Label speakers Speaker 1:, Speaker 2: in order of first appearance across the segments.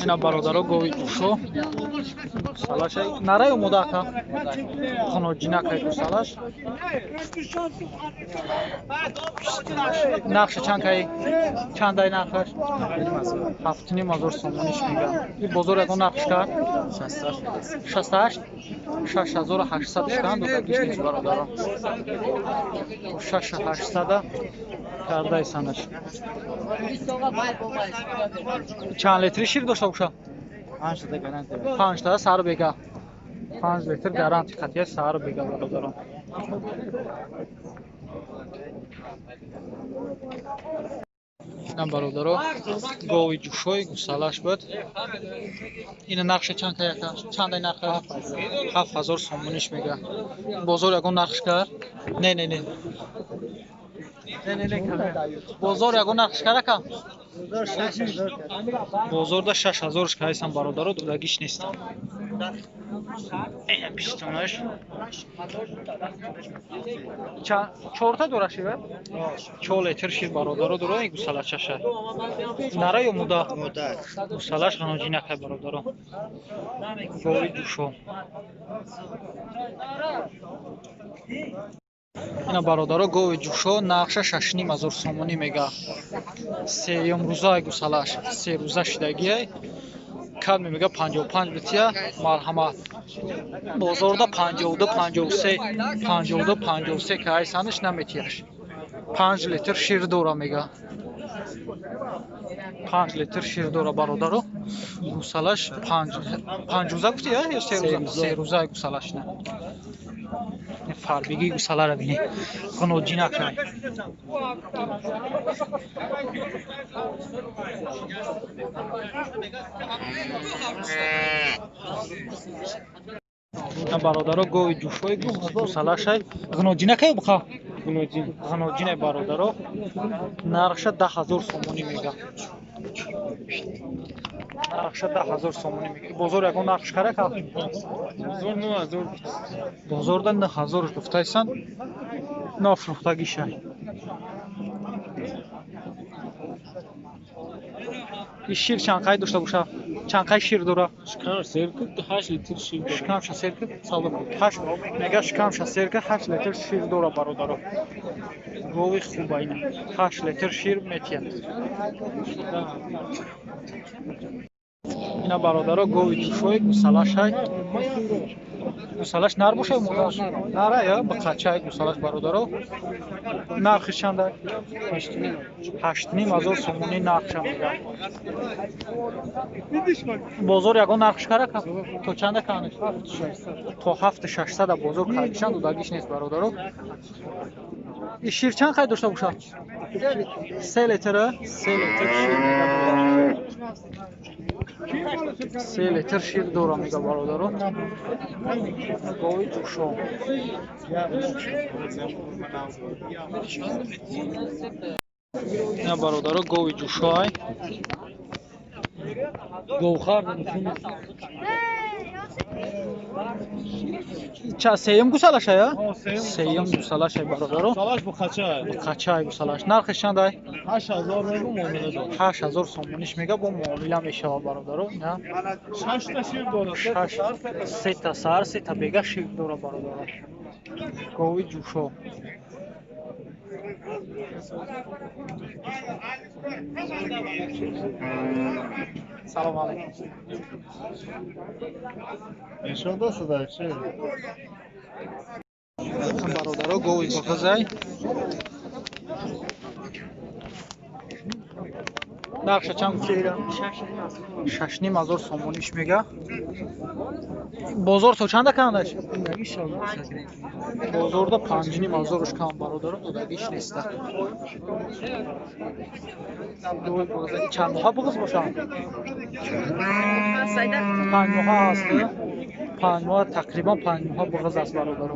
Speaker 1: Ина бародаро, гови ҷӯшо гусалаш нарай омода ака, хуноҷинакай гусалаш. Нархша чанд кай, чандай нархаш? 7500 сомониш мегам. И бозор ягон нархш кард? 68, 6800 шкан додагиш нест, бародаро. 6800 кардай санаш. Чанд литри шир дошта боша? Панҷта сар бега. 5 литр гаранти қатъия сар бега, бародарон. Ина, бародаро, гови ҷӯшои гусалаш буд. Ина нархша чанд каяка? Чандай нарха? 7000 сомониш мега. Бозор ягон нархш кард? Не, не, не, не, не, не, бозор ягон нархш кард, ака? Бозорда 6000 кайсан, бародаро, додагиш нест. Ина пистонаш. Чорта дора шир? 4 литр шир, бародаро, дора ин гусалачаша. Нара ё муда? Гусалаш ғаноҷинакай, бародаро. Гови ҷӯшо. Ина, бародаро, гови ҷӯшо нархша 6500 сомонӣ мега. Сеюм рӯзаи гусалаш, 3 рӯза шидагиай. Кадме мега 55 бития, марҳамат. Бозорда 52, 53, 52, 53 ки айсанаш наметияш. 5 литр шир дора мега. 5 литр шир дора, бародаро. Гусалаш 5 рӯза гуфти ё 3 рӯза? 3 рӯзаи гусалаш на. Фарбигии гусаларо бинед. Ғуноҷинакай. Бародаро, гови ҷӯшои гусалашай. Ғуноҷинакай буха? Ғуноҷинай, бародаро. Нархша 10 000 сомонӣ мега. Нархша 10 000 сомонӣ мега. Бозор ягон нархш карака? Бозорда 9000 гуфтайсан, нафурӯхтагишай. И шир чанд қай дошта боша? Чанд қай шир дора? Шикамша сер ки савдо ҳашт мега, шикамша сер ки 8 литр шир дора, бародаро. Гови хуба ина. 8 литр шир метиҳад. Ина, бародаро, гови ҷӯшои гусалашай. Гусалаш нар боша модар? Нара я бақачай гусалаш, бародаро. Нархи чанда? 8500 сомонӣ нархша мега. Бозор ягон нархш карака? То чанда канеш? То 7600 бозор кардишан, додагиш нест, бародаро. И шир чанд қай дошта бошад? 3 литр, 3 литр шир мега. 3 литр шир дора мега, бародаро. Гови ҷӯшо. Ина, бародаро, гови ҷӯшоай.
Speaker 2: Говхар.
Speaker 1: Ча сеюм гусалашая? Сеюм гусалашай, бародаро.
Speaker 2: Гусалаш бухачай.
Speaker 1: Бухачай гусалаш. Нархиш чандай?
Speaker 2: 8000 мегу, муомила дорад.
Speaker 1: 8000 сомониш мега, бо муомила мешава, бародаро. Ина.
Speaker 2: Шашта шир дорад.
Speaker 1: Шаш, сета сар, сета бега шир дора, бародаро. Гови ҷӯшо. Салом алейкум.
Speaker 2: Нишон дастада чи?
Speaker 1: Бародаро, гови бахазай. Нархша чанд гуфти? 6500 сомониш мега. Бозор то чанда кандаш? Бозорда 5500 кам, бародаро, додагиш неста. Чанд моҳа буғыз боша? 5 моҳа аст. 5 моҳа, тақрибан 5 моҳа буғыз аст, бародаро.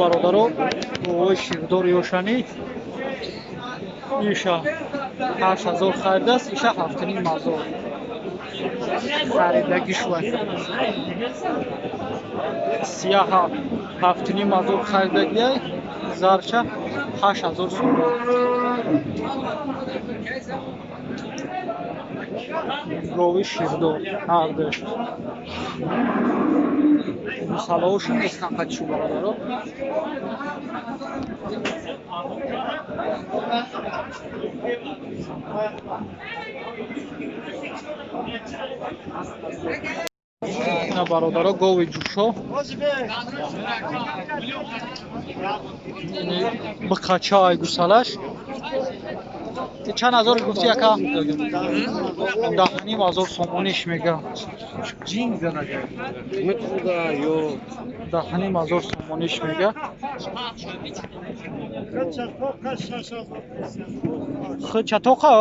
Speaker 1: Бародаро, говои ширдор ёшани иша. 8000 харидааст, иша 7500 харидагӣ шуд. Сияҳа 7500 харидагиай, зарча 8000 сомон. Гови ширдор ҳардуш. Гусалаҳошон нестан қачшу бародаро. Ина бародаро гови ҷӯшо. Биқача ай гусалаш. Чанд ҳазор гуфти яка? 10500 сомониш мега. 10500 сомониш мега. Хчатоқа,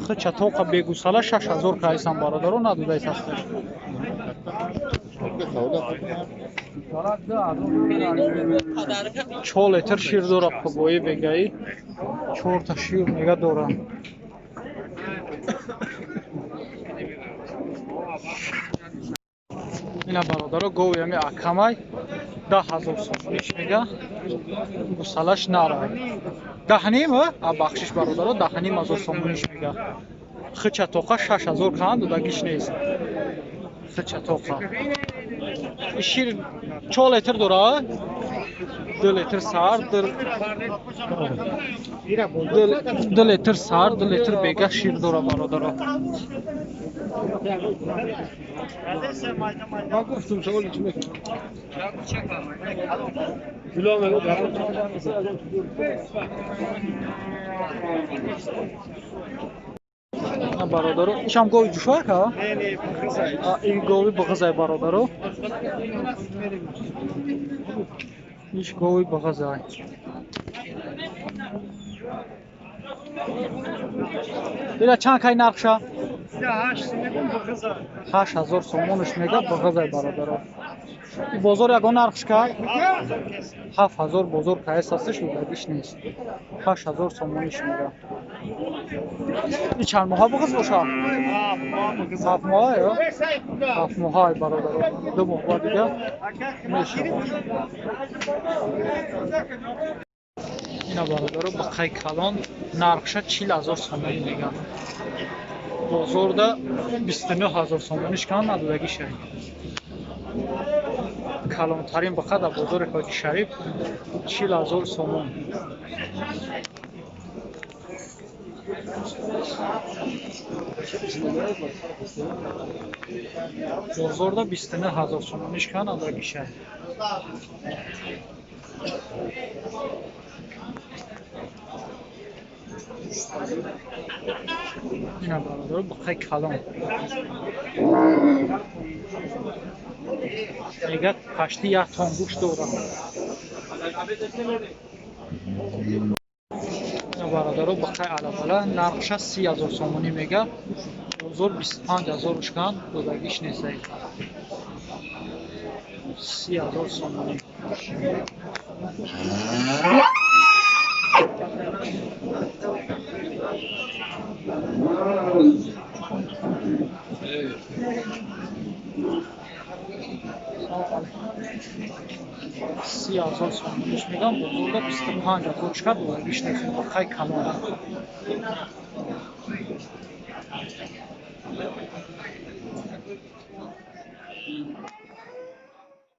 Speaker 1: хчатоқа бегусала 6000 кайсан бародаро надодай састаш. 4 литр шир дора погои бегаи. 4 та шир мега дора. Ина бародаро гови ами акамай 10000 сомониш мега. Гусалаш нарай. 10,5, а бахшиш бародаро 10500 сомониш мега. Хча тоқа 6000 кан додагиш нест. Хча тоқа. Шир 4 литр дора? 2 литр сар, 2 литр сар, 2 литр бега шир дора бародаро. Бародаро, ишам гови ҷушварка? Ин гови бағазай бародаро. Иш гови бағазай. Ира чанд кай нархша? 8000 сомонаш мега бағазай бародаро. Бозор ягон нархш кай? 7000 бозор кай састиш додагиш нест. 8000 сомониш мега. И чанд моҳа бағаз боша? 7 моҳа ё? 7 моҳа бародаро. 2 моҳ ба дига мешавад. Ина бародаро бақай калон нархша 40000 сомонӣ мега. Бозорда 29000 сомониш кан надодагиша. Калонтарин бақа дар бозори Ҳоҷи Шариф 40000 сомон. Бозорда 29000 сомониш кан надодагиша. Ина бародаро бақай калон. Мега пашти як тон гӯшт дорад. Ина бародаро бақай алабала нархша 30000 сомонӣ мега. Бозор 25000 ушкан додагиш несай. 30000 сомонӣ. 30000 сомониш мегам, бозорда 25000 ушка додагиш несай. Бақай калон.